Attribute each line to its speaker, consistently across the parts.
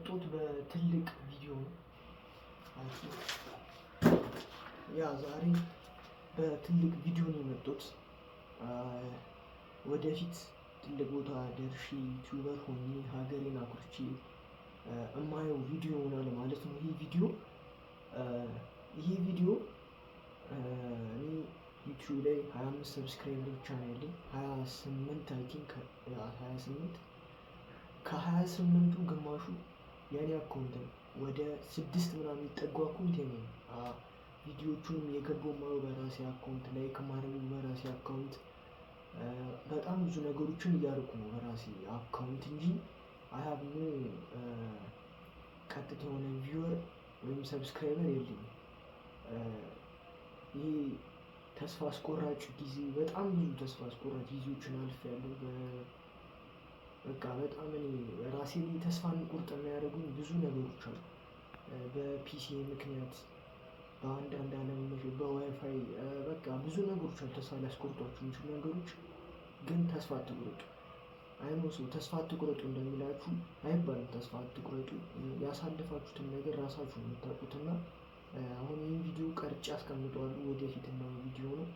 Speaker 1: የመጡት በትልቅ ቪዲዮ ነው። I think yeah፣ ዛሬ በትልቅ ቪዲዮ ነው የመጡት። ወደፊት ትልቅ ቦታ ደርሼ YouTuber ሆኜ ሀገሬን አኩርቼ እማየው ቪዲዮ ይሆናል ማለት ነው። ይሄ ቪዲዮ እኔ YouTube ላይ 25 subscriber ብቻ ነው ያለኝ። 28፣ I think 28። ከ28ቱ ግማሹ የኔ account ነው። ወደ ስድስት ምናምን የሚጠጉ account የኔ ነው። ቪዲዮቹንም የገባው ማየው በራሴ account፣ like ማድረጉ በራሴ account፣ በጣም ብዙ ነገሮችን እያደረኩ ነው በራሴ account እንጂ I have no ቀጥታ የሆነ viewer ወይም subscriber የለኝም። ይሄ ተስፋ አስቆራጭ ጊዜ፣ በጣም ብዙ ተስፋ አስቆራጭ ጊዜዎችን አልፌያለሁ። በቃ በጣም እኔ ራሴ ላይ ተስፋ እንድቆርጥ የሚያደርጉኝ ብዙ ነገሮች አሉ። በ PC ምክንያት፣ በአንዳንድ አለመመቸት፣ በዋይፋይ፣ በቃ ብዙ ነገሮች አሉ ተስፋ ሊያስቆርጧችሁ የሚችሉ ነገሮች። ግን ተስፋ አትቁረጡ። I know ሰው ተስፋ አትቁረጡ እንደሚላችሁ አይባልም። ተስፋ አትቁረጡ። ያሳለፋችሁትን ነገር ራሳችሁ ነው የምታውቁት። እና አሁን ይህን ቪዲዮ ቀርጬ አስቀምጠዋለሁ። ወደፊት የማየው ቪዲዮ ነው።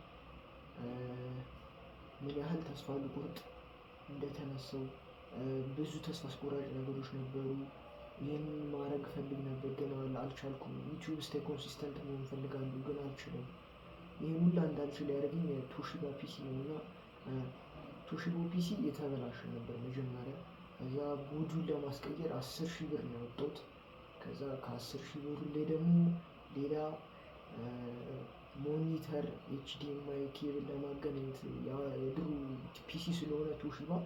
Speaker 1: ምን ያህል ተስፋ ልቆርጥ እንደተነሳው፣ ብዙ ተስፋ አስቆራጭ ነገሮች ነበሩ። ይህንን ማድረግ እፈልግ ነበር ግን አልቻልኩም። YouTube stay consistent መሆን እፈልጋለሁ ግን አልችልም። ይህን ሁላ እንዳልችል ያደረገኝ Toshiba PC ነው። እና Toshiba PC የተበላሸ ነበር መጀመሪያ። ከዛ body ውን ለማስቀየር 10,000 ብር ነው ያወጣሁት። ከዛ ከ10,000 ብሩ ላይ ደግሞ ሌላ monitor፣ HDMI cable ለማገናኘት፣ የድሮ PC ስለሆነ Toshiba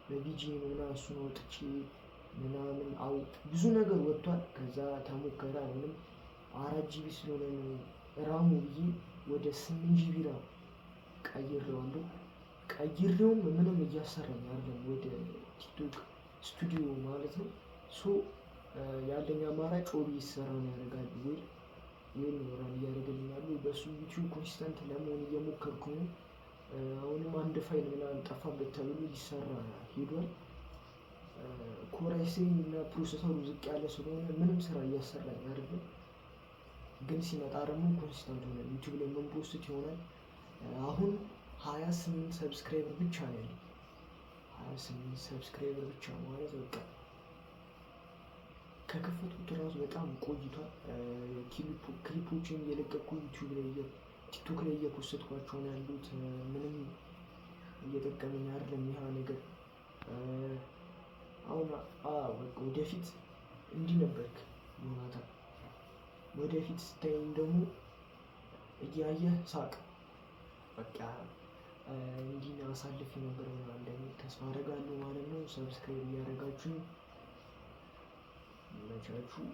Speaker 1: በ VGA ነው፣ እሱን አውጥቼ ምናምን አው ብዙ ነገር ወጥቷል። ከዛ ተሞከረ፣ አሁንም 4 GB ስለሆነ ነው RAM ኡ ብዬ ወደ 8 GB RAM ቀይሬዋለሁ። ቀይሬውም ምንም እያሰራኝ አይደለም ወደ TikTok ስቱዲዮ ማለት ነው። So ያለኝ አማራጭ OBS run ያደርጋል ወይ ነው run እያደረገልኝ ያለው። በሱ YouTube consistent ለመሆን እየሞከርኩ ነው። አሁንም አንድ ፋይል ምናምን ጠፋበት ተብሎ ሊሰራ ሄዷል። Core i3 እና processor ኡ ዝቅ ያለ ስለሆነ ምንም ስራ እያሰራኝ አይደለም። ግን ሲመጣ ደግሞ consistent ሆነ YouTube ላይ ምን post ይሆናል። አሁን 28 subscriber ብቻ ነው ያለኝ። 28 subscriber ብቻ ማለት በቃ ከከፈትኩት ራሱ በጣም ቆይቷል። ክሊፖችን እየለቀቅኩ YouTube ላይ፣ TikTok ላይ እየ post ኳቸው ነው ያሉት። ምንም እየጠቀመኝ አይደለም ይህ ነገር። አሁን ወደፊት እንዲህ ነበርክ ዮናታን፣ ወደፊት ስታየኝ ደግሞ እያየህ ሳቅ። በቃ እንዲህ አሳልፌ ነበር ምናምን እንደሚል ተስፋ አደርጋለሁ ማለት ነው። Subscribe እያደረጋችሁ መቻችሁ።